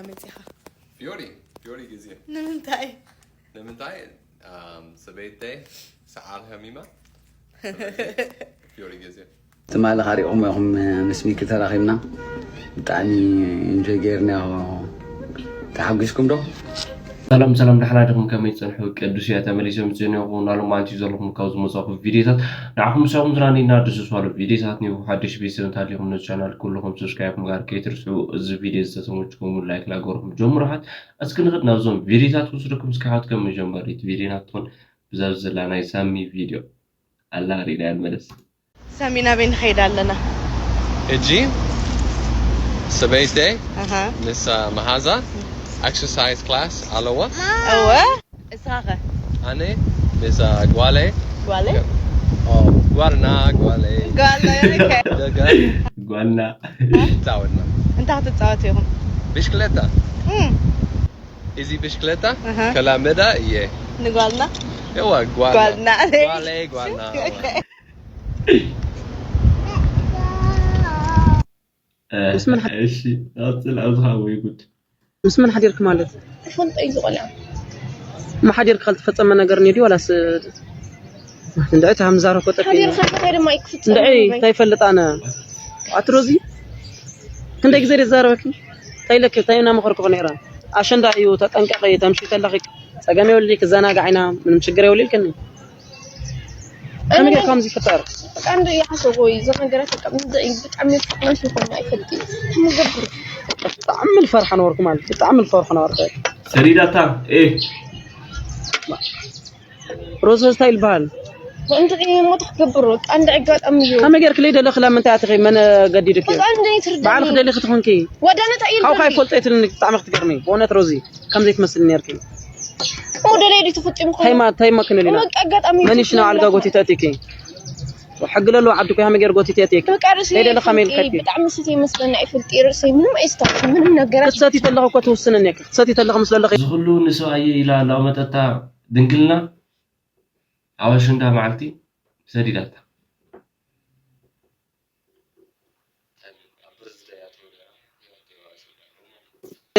መፂኻ? ፊዮሪ ፊዮሪ ግዜ ንምንታይ? ንምንታይ? ኣም፣ ሰበይተይ ሰዓል ሃሚማ። ፊዮሪ ግዜ ትማሊ ካሪኹም ኢኹም ምስ ሚኪ ተራኺብና። ብጣዕሚ ኢንጆይ ጌርና። ተሓጒስኩም ዶ? ሰላም ሰላም፣ ደሕና ዲኹም? ከመይ ጸንሑ? ቅዱስ እያ ተመሊሶም ጽንኹ ናሎም ኣንቲ ዘለኹም ካብ ዝመጻኹ ቪዲዮታት ንዓኹም ሰኹም ዝራኒና ደስ ዝባሉ ቪዲዮታት ኒው ሓድሽ ቤተሰብ እንተሃሊኹም ነዚ ቻናል ኩልኹም ሰብስክራይብ ምግባር ከይትርስዑ። እዚ ቪዲዮ ዝተሰመችኩም ላይክ ላገርኩም ጀምሩሓት። እስኪ ንኽድ ናብዞም ቪዲዮታት ክወስደኩም እስኪ ሓት ከም መጀመሪት ቪዲዮና ትኾን ብዛብ ዘላ ናይ ሳሚ ቪዲዮ ኣላ ሪዳ ያልመለስ ሳሚ ናበይ ንኸይድ ኣለና? እጂ ሰበይተይ ኣሃ ምስ መሃዛ ኤክሰርሳይዝ ክላስ ኣለዋ። እወ እስኻኸ? ኣነ ምስ ጓለይ ጓለይ ኦ፣ ጓልና ጓለይ ጓለይ ኦኬ። ደጋ ጓልና ጻወትና እንታይ ክትጻወቱ ኢኹም? ብሽክለታ እም፣ እዚ ብሽክለታ ኣሃ። ከላመዳ እየ። ንጓልና እዋ ጓልና ጓልና ጓለይ ጓልና ኦኬ። እሺ ቀጽል ኣብዚ ከዓ ወይ ጉድ ምስ መን ሓዲርክ ማለት ይፈልጦ እዩ ዝቆልዓ መሓዲርክ ካልተፈጸመ ነገር ነድዩ ዋላስ እንድዒ እቲ ከም ዝዛረብኮ ጠፊ ሓዲርካ እንታይ ድማ ይክፍጽም እንድዒ እንታይ ይፈልጥ ኣነ ኣትሮዚ ክንደይ ግዜ ደዛረበኪ እንታይ ኢለኪ እንታይ እናመኸርኩ ነይረ ኣሸንዳ እዩ ተጠንቀቂ ተምሺ ከለኺ ጸገም የብልኒ ክዘናጋዕ ኢና ምንም ችግር የብሉ ኢልክኒ ከመይ ጌርካ ከምዚ ይፍጠር በቃ እንደ የሓሰቦ እዩ እዞም ነገራት በቃ ምንድዒ ብጣዕሚ ፍጥነት ይኾን ኣይፈልጥ እዩ ምገብር ብጣዕሚ ልፈርሓ ነበርኩ ማለት ብጣዕሚ ልፈርሑ ነበርኩ ሰዲዳታ ኤ ሮዘ እንታይ ይልበሃል እንድዒ ሞት ክገብር በቃ እንደ ኣጋጣሚ እዩ ከመይ ጌርክ ለይ ደለኽላ ምንታይ ኣትኺ መን ገዲድክ እዩ በቃ እንደ ይትርዳ ባዕልክ ደሊኺ ትኾንኪ ወዳነ እንታይ ካብ ይልበል ካይፈልጦ ይትልኒ ብጣዕሚ ክትገርሚ ብእውነት ሮዚ ከም ዘይትመስል ነርኪ ወደለይ ድዩ ተፈጢሙ ታይማ ታይማ ክንልና በቃ ኣጋጣሚ መኒሽ ነው ኣልጋ ጎቲተ ኣቲኪ ሕጊ ለሎ ዓዲ ኮ ሃመ ገር ጎቲተ ኣቲኪ በቃ ርእሲ ከይደ ለኻ ሜል ከቲ ብጣዕሚ ስተይ መስለና ይፈልጥ ርእሲ ምንም ኣይስታወስ ምንም ነገር ክትሰቲ ተለኹ እኮ ትውስነኒ ክትሰቲ ተለኹ ምስለለኺ እዚ ኩሉ ንሰብኣየ ኢላ ላመጠታ ድንግልና ኣብ ኣሸንዳ መዓልቲ ሰዲዳታ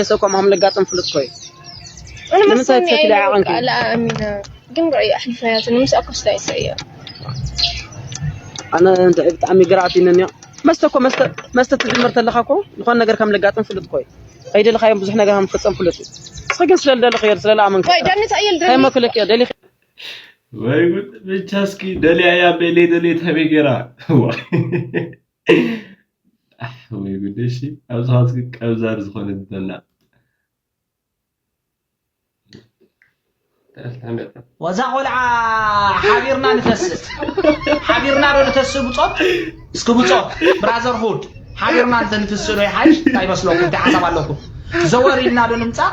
ሰው ከም ለጋጥም ፍሉጥ ኮይ ምንም ንምንታይ ሰኒ ትሰቲ ኣይነ ደዓቐንኪ? በቃ ለኣሚና ግን ርኣዩ ኣሕሊፋያትን ምስ ኣኮስታ ይሰእያ ኣነ እንድዒ ብጣዕሚ ግርዓት ይነኒ መስተ እኮ መስተ መስተ ትጅምር ተለኻ እኮ ዝኾነ ነገር ከም ለጋጥም ፍሉጥ ኮይ ከይደለኻዮም ብዙሕ ነገር ከም ፈጸም ፍሉጥ እዩ እስኺ ግን ስለልደለኽዮ ስለልኣመንከ ወይ ዳኒ ታየል እንታይ ደሊ መክለክዮ ደሊኺ ወይ ጉድ ብቻ እስኪ ደልያያ ቤሌ ደሌ ተበይ ገራ ዋ። ኣሕ፣ ወይ ጉድ እሺ ኣብዚ ኻትኪ ቀብዛር ዝኾነ ዝደላ ወዛ ቆልዓ ሓቢርና ንተስእ ሓቢርና ዶ ንተስእ ብጾት እስኪ ብጾት ብራዘርሁድ ሓቢርና እንተ ንትስእ ዶ ይሓይሽ እንታይ ይመስለኩም እንታይ ሓሳብ ኣለኩም ዘወር ኢልና ዶ ንምጻእ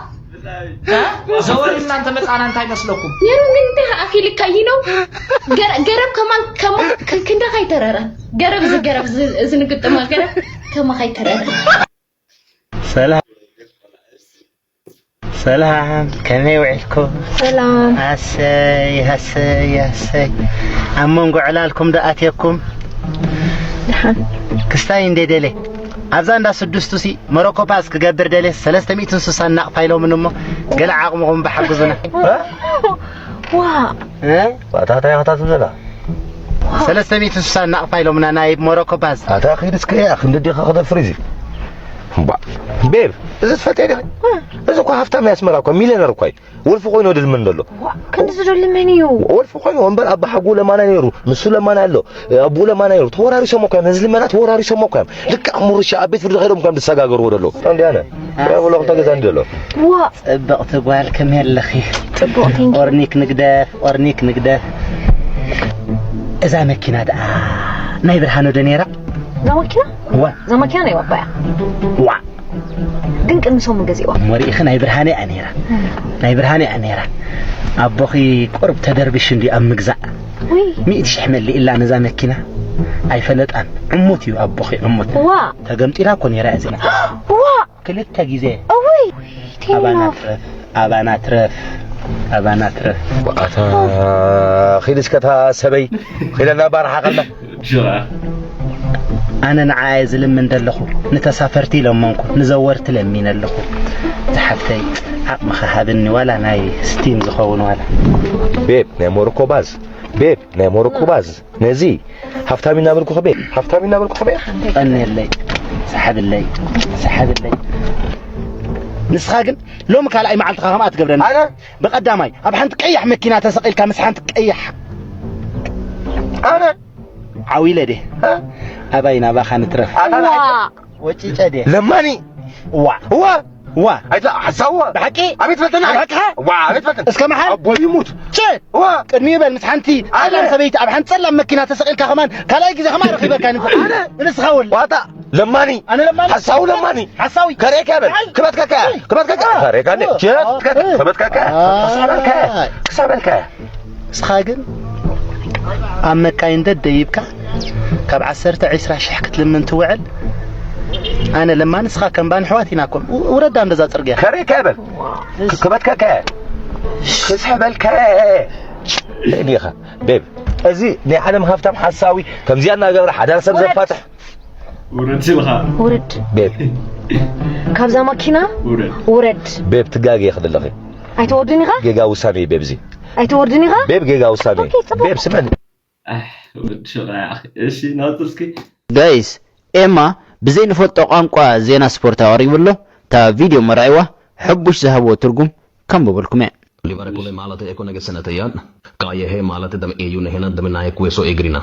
እ? ዘወር ኢልና እንተ መጻና እንታይ ይመስለኩም ነሩ ግን እንታይ ኣኪልካ ይነው ገረብ ከማን ከማን ክንደኻ ይተረረን ገረብ እዚ ገረብ እዚ ንግጥማ ገረብ ከማኻ ይተረረን ሰላም ሰላም ከመይ ውዒልኩም ሰላም ኣሰይ ኣሰይ ኣሰይ ኣብ መንጎ ዕላልኩም ዶ ኣትየኩም ድሓን ክስታይ እንደ ደለ ኣብዛ እንዳ ስድስቱ ሲ መሮኮፓስ ክገብር ደለ ሰለስተ ሚእትን ስሳን ናቕፋ ኢሎምን እሞ ገለ ዓቕምኹም ብሓግዙና ዋ እ? ኣታ እንታይ ኢኻ ትብል ዘላ ሰለስተ ሚእትን ስሳን ናቕፋ ኢሎምና ናይ መሮኮፓስ ኣታ ኺድ እስከ እያ ክንዲ ዲኻ ክደፍር እዚ እምባ ቤብ እዚ ትፈልጥ ዲኺ እዚ እኮ ሃፍታም ኣስመራ እኮ ሚልዮነር እኮ እዩ ወልፊ ኮይኑ ድልምን ዘሎ ክንዲ ዝደሊ መን እዩ ወልፊ ኮይኑ ወንበር ኣባሓጉ ለማና ነይሩ ንሱ ለማና ኣሎ ኣቡኡ ለማና ነይሩ ተወራሪሶም እኮ እዮም ህዝቢ መና ተወራሪሶም እኮ እዮም ልክዕ ሙርሻ ኣብ ቤት ፍርዲ ከይዶም ከም ዝሰጋገርዎ ደሎ እንዲያነ ብሎ ክልተ ገዛ እንዲ ደሎ ዋ ጽብቕቲ ጓል ከመይ ኣለኺ ጽቡቕ ቴንኪ ኦርኒክ ንግደፍ ኦርኒክ ንግደፍ እዛ መኪና ደኣ ናይ ብርሃኑ ዶ ነይራ እዛ መኪና ዋ እዛ መኪና ናይ ባባያ ዋ ግን ቅድሚ ሰሙን ገዚእዋ እሞ ርኢኺ ናይ ብርሃነ እያ ነይራ ናይ ብርሃነ እያ ነይራ ኣቦኺ ቁርብ ተደርቢሹ እንዲ ኣብ ምግዛእ ውይ ሚእቲ ሽሕ መሊእላ ነዛ መኪና ኣይፈለጣን ዕሙት እዩ ኣቦኺ ዕሙት ዋ ተገምጢላ እኮ ነይራ እዚኣ ዋ ክልተ ግዜ እውይ ኣባና ቴኖ ትረፍ ኣባና ትረፍ ኣባና ትረፍ ኣታ ኺድ እስከ እታ ሰበይ ኺደና ባርሓ ከላ ሽራ ኣነ ንዓየ ዝልምን ዘለኹ፣ ንተሳፈርቲ ለመንኩ፣ ንዘወርቲ ለሚነ ኣለኹ። ዝሓፍተይ፣ ዓቕምኻ ሃብኒ፣ ዋላ ናይ ስቲም ዝኸውን ዋላ። ቤብ፣ ናይ ሞሮኮ ባዝ። ቤብ፣ ናይ ሞሮኮ ባዝ። ነዚ ሃፍታም ኢና በልኩኺ ቤብ፣ ሃፍታም ኢና በልኩኺ ቤብ። ቀንየለይ፣ ሰሓብለይ፣ ሰሓብለይ። ንስኻ ግን ሎሚ ካልኣይ መዓልትኻ ከምኣ ትገብረኒ። ኣነ? ብቐዳማይ ኣብ ሓንቲ ቀያሕ መኪና ተሰቒልካ ምስ ሓንቲ ቀያሕ ኣነ? ዓው ኢለ ድየ? እ? ኣባይ ናባኻ ንትረፍ። ኣታ ዋ! ወጪጨ ድየ? ለማኒ። ዋ! ዋ! ዋ! ኣይተ ሓሳዋ! ብሓቂ? ኣቤት ፈተና! ብሓቂ? ዋ! ኣቤት ፈተና! እስከ መሓል? ኣቦይ ይሙት! ቸ! ዋ! ቅድሚ ይበል ምስ ሓንቲ ኣነ! ጸላም ሰበይቲ ኣብ ሓንቲ ጸላም መኪና ተሰቒልካ ከማን ካልኣይ ግዜ ከማን ረኺበካ ንፈ-፣ ኣነ! ንስኻ ወል-፣ ዋታ! ለማኒ! ኣነ ለማኒ? ሓሳዊ ለማኒ! ሓሳዊ! ከርእየካ በል! ኣይ! ክበትከካ! ክበትከካ! ኣይ! ከርእየካ እንዴ! ኣይ! ቸ! ክበትከካ! ኣይ! ክበትከካ! ኣይ! ክሳበልካ! ክሳበልካ! ንስኻ ግን ኣብ መካይን ደደይብካ ካብ ዓሰርተ ዒስራ ሽሕ ክትልምን ትውዕል። ኣነ ለማኒ ንስኻ ከም ባኒ ኣሕዋት ኢና እኮ። ው-፣ ውረድ ኣብ እንደዛ ጽርግያ። ከሬካ ይበል። ክበትከከ። ክስሕበልከ። እኒኻ። ቤብ። እዚ ናይ ዓለም ሃፍታም ሓሳዊ ከምዚኣ እናገብረ ሓዳር ሰብ ዘፋትሕ። ውረድ ስልኻ። ውረድ ቤብ። ካብዛ ማኪና ውረድ። ውረድ። ቤብ ትጋገ ይኽእል ኣለኺ። ኣይትወርድን ኢኻ? ጌጋ ውሳኔ እዩ ቤብ እዚ። ኣይትወርድን ኢኻ? ቤብ ጌጋ ውሳኔ። ኦኬ፣ ጽቡቕ። ቤብ ስመን። ኣህ፣ ወዲ ሽቕላ እያ፣ ኣኺ። እሺ፣ ናውቲ እስኪ። ጋይስ፣ ኤማ ብዘይ ንፈልጦ ቋንቋ ዜና ስፖርት ኣቕሪቡ ኣሎ። እታ ቪድዮ መርኣይዋ፣ ሕቡሽ ዝሃብዎ ትርጉም ከንብበልኩም እየ። Liverpool maalate eko nege senete yan. Kaye he maalate dam eyu nehena dam nae kueso egrina.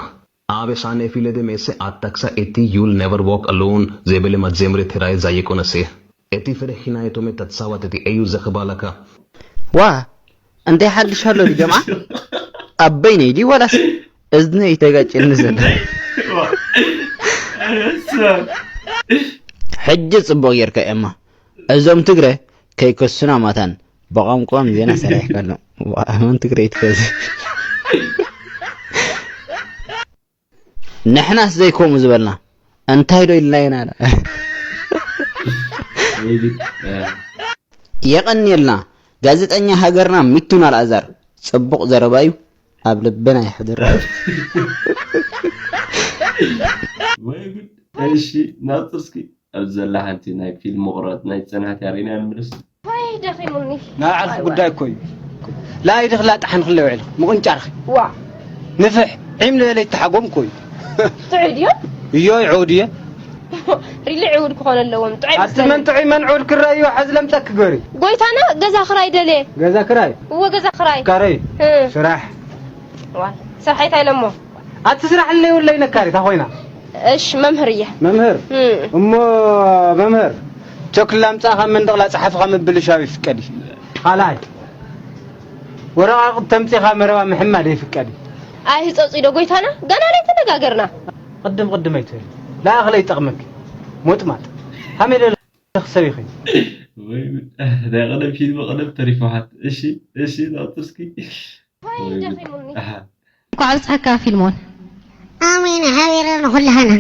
Ave sane file de mese ataksa eti you'll never walk alone zebele madzemre terae zayeko nase. Eti fere hinae tome tatsawat eti eyu zakbalaka. ዋ እንታይ ሓድሽ ኣሎ ድዩ ጀምዓ? ኣበይነይ ድዩ ዋላስ እዝነይ ተጋጭኒ ዘሎ? ሕጂ ጽቡቕ ጌርካ ኤማ። እዞም ትግረ ከይከሱና ማታን ብቋንቋኦም ዜና ሰሪሕካ ኣሎ። ዋ፣ መን ትግረ ይትከዝ? ንሕናስ ዘይከምኡ ዝበልና እንታይ ዶ ኢልና ኢና? የቐንየልና ጋዜጠኛ ሃገርና ሚቱን ኣልኣዛር። ጽቡቕ ዘረባ እዩ፣ ኣብ ልብና ይሕድር። ወይ ጉድ። እሺ፣ ናጽር እስኪ ኣብዚ ዘላ ሓንቲ ናይ ፊልም ቁረጽ ናይ ጽንዓት ያሬና ንምልስ። ወይ ደኺሙኒ። ናይ ዓርኪ ጉዳይ እኮ እዩ። ላይድኽ ላጣሕን ክለ ውዕልኽ ምቕንጫርኺ። ዋ። ንፍሕ ዒም ልበለ ይተሓጎም እኮ እዩ። ጥዑይ ድዮ? እዮ ይዕውድ እየ። ሪሊ ዕውድ ክኾነ ኣለዎም። ጥዑይ ኣቲ መን ጥዑይ መን ዕውድ ክረእዮ ሓዚ ለምፀኪ ገሪ። ጎይታና ገዛ ክራይ ደልየ። ገዛ ክራይ? እወ ገዛ ክራይ። ካረይ? እ። ስራሕ? ዋ፣ ስራሕ ኣይታ ኢለሞ። ኣቲ ስራሕ ኣለይ ወለይ ነካሪት ኣኾይና። እሽ መምህር እየ። መምህር? እ። እሞ መምህር ቸክላ ኣምፃእኻ መንደቕላ ፀሓፍኻ ምብልሻው ይፍቀድ እዩ። ካልኣይ ወረቓቕቲ ተምፂኻ መረባ ምሕማድ ይፍቀድ እዩ። ኣይ ህፀፂ ዶ ጎይታና? ገና ኣይተነጋገርና። ቅድም ቅድም ኣይትበል። ለኣኽለ ይጠቕመኪ። ሞጥማጥ። ሃመይ ለለኽ ሰብ ኢኺ። ወይ ጉድ። ናይ ቀደም ፊልም ቀደም ተሪፉ ሓት። እሺ፣ እሺ፣ ናውቲ እስኪ። ወይ ጉድ። ኣሃ። እንኳዕ ኣብፀሐካ ፊልሞን። ኣሜን። ሓቢረ ንኹላህና።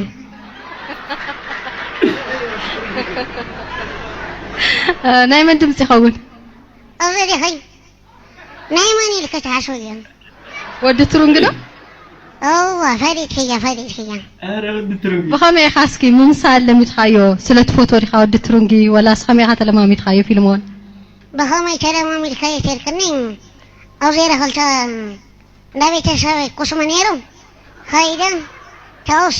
ናይ መን ድምፂ ይኸውን? ኣበዲኸይ ናይ መን ኢልከ ትሓስብ እዮም? ወዲ ትሩንግ ዶ? እዋ ፈሊጥክያ ፈሊጥክያ። ኣረ ወዲ ትሩንግ። ብኸመይ ኢኻ እስኪ ምምሳል ለሚድካዮ? ስለ ትፈትዎ ዲኻ ወዲ ትሩንጊ ወላስ ከመይ ኢኻ ተለማሚድካዮ ፊልሞን? ብኸመይ ተለማሚድካዮ ተልክኒ? ኣብ ዜሮ ክልተ እንዳ ቤተሰበይ ኩስመ ነይሮም ከይደ ተውስ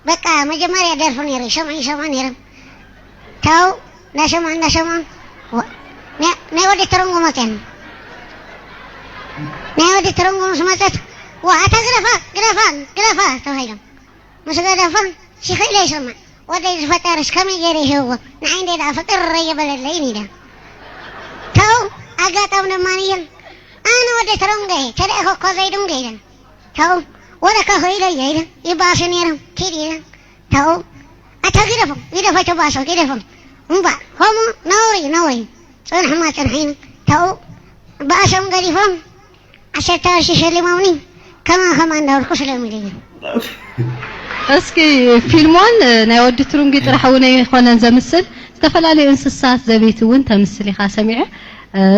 በቃ መጀመርያ ደርፉ ነይሩ ይሰምዑ ይሰምዑ ነይሮም ተው እንዳሰምዑ እንዳሰምዑ ናይ ወዲ ተረንጎ መፅአን ናይ ወዲ ተረንጎ ምስ መፀት ዋ ኣታ ግደፋ ግደፋ ግደፋ ተባሂሎም ምስ ገደፋ ሽኺለ ይሰምዕ ወደይ ዝፈጠርስ ከመይ ገይረ ይህብዎ ንዓይ እንደ ደኣ ፍቅር የበለለይን ኢለ ተው ኣጋጣሚ ደማን እየን ኣነ ወደ ተረንገ ተደእኸ እኮ ዘይድንገ ኢለን ተው ወደ ከኸ ኢለ እየ ኢለ ይባሱ ነይሮም ኪድ ኢለ ተው ኣታ ግደፎም ግደፎ ተባሶ ግደፎም እምባ ሆሞ ነውሪ ነውሪ ጽንሕማ ጽንሒን ተው ባሶም ገዲፎም ዓሰርተ ቅርሺ ሸሊሞምኒ ከማ ከማ እንዳበልኩ ስለሚለዮም እስኪ ፊልሞን ናይ ወዲ ትሩንጊ ጥራሕ እውን ኣይኮነን ዘምስል ዝተፈላለዩ እንስሳት ዘቤት እውን ተምስል ኢኻ ሰሚዐ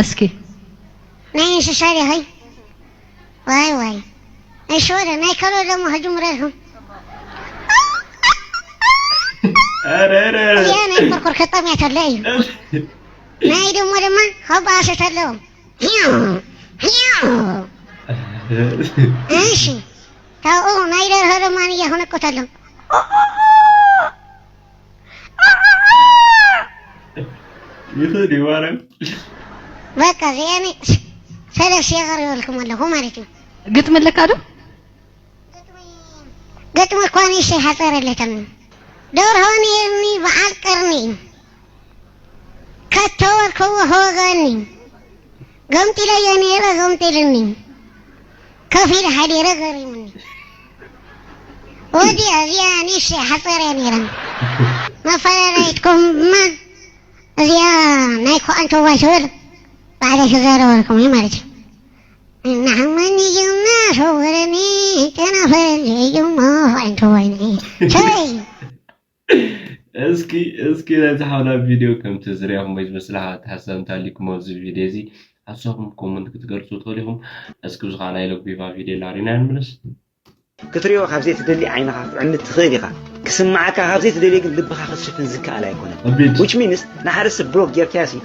እስኪ ናይ እንስሳ ዲኸይ ዋይ ዋይ እሺ ወደ ናይ ከሎ ደሞ ክጅምረልኩም ኧረ፣ ኧረ፣ ኧረ። እዚኣ ናይ ኮርኮር ከጠምያ ተሎ እዩ። ናይ ደሞ ድማ ከበኣሰ ተሎ። ሂው፣ ሂው። እሺ፣ ካብኡ ናይ ደርሆ ድማ ንያ ክነቁ ተሎ። ይኽእል እዩ ማርያም። በቃ እዚኣኒ ሰለስተ የቐርበልኩም ኣለኹ ማለት እዩ። ግጥሚ ኣለካ ዶ? ግጥሚ እኳ ንእሽተይ ሓፀር ኣለተኒ። ደርሆ ነይርኒ በዓል ቀርኒ እዩ። ከተወልከዎ ከወገኒ። ገምጢለዮ ነይረ ገምጢልኒ። ከፊል ሓዲረ ገሪሙኒ። ወዲ እዚኣ ንእሽተይ ሓፀር እያ ነይራ። መፈላለይትኩም ድማ እዚኣ ናይ ኮኣንተዋይ ትብል ባዕለይ ክዛረበልኩም እዩ ማለት እዩ። ንዓመኒ ጅማ ሰውረኒ ጨና ፈረንጂ ጅማ ኮኣንተዋይ ነይ ሰይ እስኪ እስኪ ነዚ ሓውና ቪድዮ ከምቲ ዝሪኣኹም ወይ ዝመስል ሓሳብ እንተሃሊኩም ኣብዚ ቪድዮ እዚ ሓሳብኩም ኮመንት ክትገልፁ ትኽእሉ ኢኹም። እስኪ እዚ ከዓ ናይ ሎግ ቪቫ ቪድዮ ላሪና ንምለስ። ክትሪኦ ካብ ዘይትደሊ ዓይንኻ ክትዕንድ ትኽእል ኢኻ። ክስምዓካ ካብ ዘይትደልዮ ግን ልብኻ ክትሽፍን ዝከኣል ኣይኮነን። ኣቤት። Which means ንሓደ ሰብ ብሎክ ጌርካዮ ሲ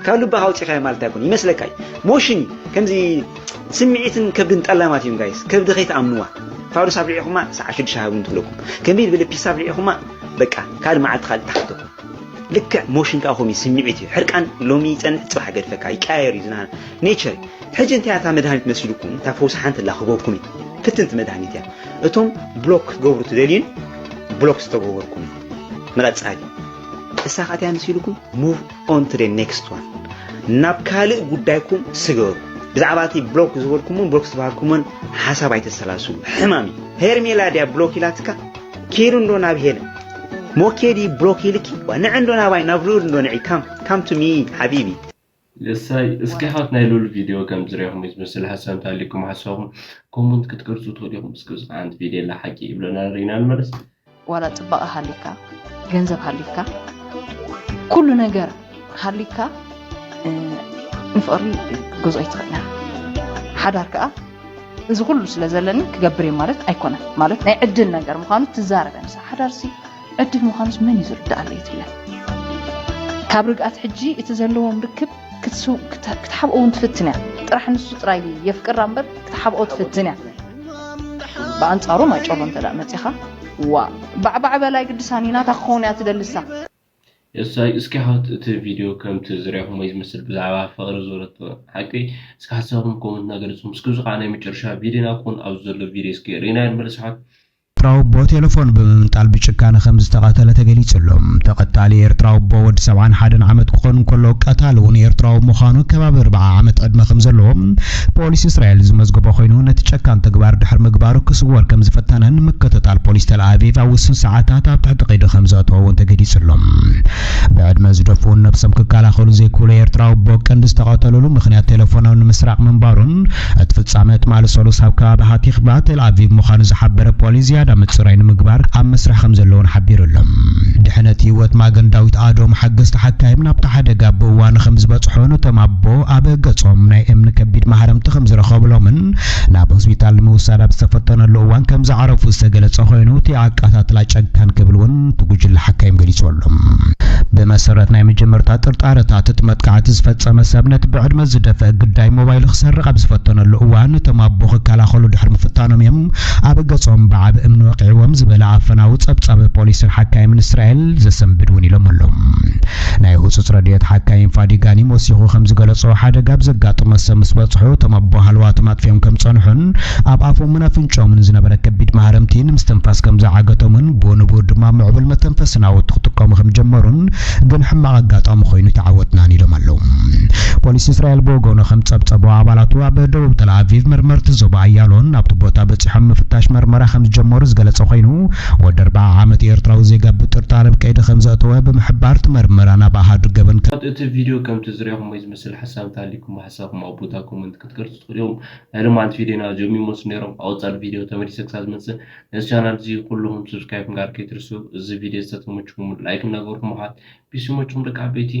ካብ ልብኻ ኣውፂኻዮ ማለት ኣይኮነ ይመስለካ እዩ። ሞሽን እዩ። ከምዚ ስምዒትን ከብድን ጠላማት እዮም ጋይስ። ከብዲ ከይትኣምንዋ። ፋዱስ ኣብሊዕኹማ ሰዓት ሽዱሽተ ሃቡን ትብለኩም። ከመይ ዝበለ ፒስ ኣብሊዕኹማ በቃ ካልእ መዓልቲ ካልእ ትሓተኩም። ልክዕ ሞሽን ከዓ ከምኡ እዩ፣ ስምዒት እዩ። ሕርቃን ሎሚ ይፀንሕ ፅባሕ ገድፈካ ይቀያየር እዩ ዝናና ኔቸር እዩ። ሕጂ እንታይ እያ እታ መድሃኒት መሲልኩም እታ ፈውሲ ሓንቲ ኣላ ክበኩም እዩ። ፍትንቲ መድሃኒት እያ። እቶም ብሎክ ክትገብሩ ትደልዩን ብሎክ ዝተገበርኩም ንቐፃሊ እሳ ከዓ እንታይ እያ መሲልኩም move on to the next one። ናብ ካልእ ጉዳይኩም ስገሩ። ብዛዕባ እቲ ብሎክ ዝበልኩምን ብሎክ ዝተባህልኩምን ሓሳብ ኣይተሰላስሉ። ሕማም እዩ። ሄርሜላ ድያ ብሎክ ኢላትካ? ኪዱ እንዶ ናብ ሄለን ሞኬዲ ብሎክ ኢልኪ ዋ ንዕ እንዶ ናባይ ናብ ልኡል እንዶ ንዒ ካም ካም ቱ ሚ ሓቢቢ። የሳይ እስኪ ሓት ናይ ሉል ቪድዮ ከም ዝሪኹም ዝመስል ሓሳብ እንተሃሊኩም ሓሳብኩም ኮመንት ክትገልፁ ትኽእሉ ኢኹም። እስኪ እዚ ሓንቲ ቪድዮ ኣላ ሓቂ ይብለና ንሪና ንመለስ። ዋላ ፅባቐ ሃሊካ፣ ገንዘብ ሃሊካ፣ ኩሉ ነገር ሃሊካ፣ እ፣ ንፍቕሪ ክትገዝኦ ኣይትኽእልን ኢኻ። ሓዳር ከዓ እዚ ኩሉ ስለ ዘለኒ ክገብር እየ ማለት ኣይኮነን። ማለት ናይ ዕድል ነገር ምዃኑ ትዛረብ እያ ንሳ። ሓዳርሲ ዕድል ምዃኑስ መን እዩ ዝርድኣለይ ትብለን። ካብ ርግኣት ሕጂ እቲ ዘለዎም ርክብ ክትስው-፣ ክተ-፣ ክትሓብኦ እውን ትፍትን እያ። ጥራሕ ንሱ ጥራይ የፍቅራ እምበር ክትሓብኦ ትፍትን እያ። ብኣንጻሩ ማይጨሎ እንተ ደኣ መጺኻ፣ ዋ፣ ባዕባዕ በላይ ግድሳኒ ናታ ክኸውን እያ ትደልሳ። የሳይ እስኪ ሓት እቲ ቪድዮ ከምቲ ዝሪኹም ወይ ዝመስል ብዛዕባ ፍቕሪ ዝበለቶ ሓቂ እስኪ ሓሳብኩም ኮመንትና ገለጹ። እስኪ እዚ ከዓ ናይ መጨረሻ ቪድዮና ክኾን ኣብዚ ዘሎ ቪድዮ እስኪ ሪና ንመለስ ሓት። ኤርትራዊ ኣቦ ቴሌፎን ብምምንጣል ብጭካነ ከም ዝተቐተለ ተገሊጹ ኣሎ። ተቐታሊ ኤርትራዊ ኣቦ ወዲ ሰብዓን ሓደን ዓመት ክኾን እንከሎ ቀታሊ እውን ኤርትራዊ ምዃኑ ከባቢ ኣርብዓ ዓመት ዕድመ ከም ዘለዎ ፖሊስ እስራኤል ዝመዝገቦ ኮይኑ ነቲ ጨካን ተግባር ድሕሪ ምግባሩ ክስወር ከም ዝፈተነን ምክትታል ፖሊስ ተልኣቪቭ ኣብ ውሱን ሰዓታት ኣብ ትሕቲ ቀይዲ ከም ዘእተዎ እውን ተገሊጹ ኣሎ። ብዕድመ ዝደፍኡን ነብሶም ክከላኸሉ ዘይክእሉ ኤርትራዊ ኣቦ ቀንዲ ዝተቐተሉሉ ምኽንያት ቴሌፎኖም ንምስራቕ ምንባሩን እቲ ፍጻመ ትማሊ ሰሉስ ኣብ ከባቢ ሃቲኽባ ቴል ኣቪቭ ምዃኑ ዝሓበረ ፖሊስ ዝያዳ ምጽራይ ንምግባር ኣብ መስርሕ ከም ዘለውን ሓቢሩ ኣሎ። ድሕነት ህይወት ማገን ዳዊት ኣዶም ሓገዝቲ ሓካይም ናብቲ ሓደጋ ብእዋኑ ከም ዝበጽሑ ነቶም ኣቦ ኣብ ገጾም ናይ እምኒ ከቢድ ማህረምቲ ከም ዝረኸብሎምን ናብ ሆስፒታል ንምውሳድ ኣብ ዝተፈተነሉ እዋን ከም ዝዓረፉ ዝተገለጸ ኮይኑ እቲ ኣቃታትላ ጨካን ክብል እውን እቲ ጉጅለ ሓካይም ገሊጹ ኣሎ። ብመሰረት ናይ መጀመርታ ጥርጣረታት እቲ መጥቃዕቲ ዝፈጸመ ሰብ ነቲ ብዕድመ ዝደፍአ ግዳይ ሞባይሉ ክሰርቕ ኣብ ዝፈተነሉ እዋን እቶም ኣቦ ክከላኸሉ ድሕሪ ምፍታኖም እዮም ኣብ ገጾም ብዓቢ እምኒ ወቂዕዎም ዝበለ ኣፈናዊ ጸብጻብ ፖሊስን ሓካይምን እስራኤል ዘሰንብድ እውን ኢሎም ኣለዉ። ናይ ህጹጽ ረድኤት ሓካይም ፋዲ ጋኒም ወሲኹ ከም ዝገለጾ ሓደጋ ኣብ ዘጋጠመ ሰብ ምስ በጽሑ እቶም ኣቦ ሃለዋቶም ኣጥፊኦም ከም ጸንሑን ኣብ ኣፎም ኣፍንጭኦምን ዝነበረ ከቢድ ማህረምቲ ንምስትንፋስ ከም ዝዓገቶምን ብኡ ንብኡ ድማ ምዕቡል መተንፈሲ ናውቲ ክጥቀሙ ከም ጀመሩን ግን ሕማቕ ኣጋጣሚ ኮይኑ ተዓወትናን ኢሎም ኣለዉ። ፖሊስ እስራኤል ብወገኑ ከም ጸብጸቦ ኣባላቱ ኣብ ደቡብ ተል ኣቪቭ መርመርቲ ዞባ ኣያሎን ናብቲ ቦታ በጺሖም ምፍታሽ መርመራ ከም ዝጀመሩ ዝገለጸ ኮይኑ ወዲ ኣርብዓ ዓመት ኤርትራዊ ዜጋ ብጥርጣረ ኣብ ቀይዲ ከም ዘእተወ ብምሕባር እቲ መርመራ ናብ ኣሃዱ ገበን ከም እቲ ቪድዮ ከምቲ ዝሪኹም ወይ ዝመስል ሓሳብ እንተሃሊኩም ሓሳብኩም ኣብ ቦታ ኮመንት ክትገልጹ ትኽእሉ ኢኹም። ናይ ሎማዓንቲ ቪድዮና እዚኦም ይመስሉ ነይሮም። ኣብ ቀጻሊ ቪድዮ ተመሊሰ ክሳብ ዝመጽእ ነዚ ቻናል እዚ ኩልኹም ሰብስክራይብ ምግባር ከይትርስኡ። እዚ ቪድዮ ዝተመችኩም ላይክ እናገበርኩም ምዃን ቢስ ይመችኩም ደቂ ዓበይቲ።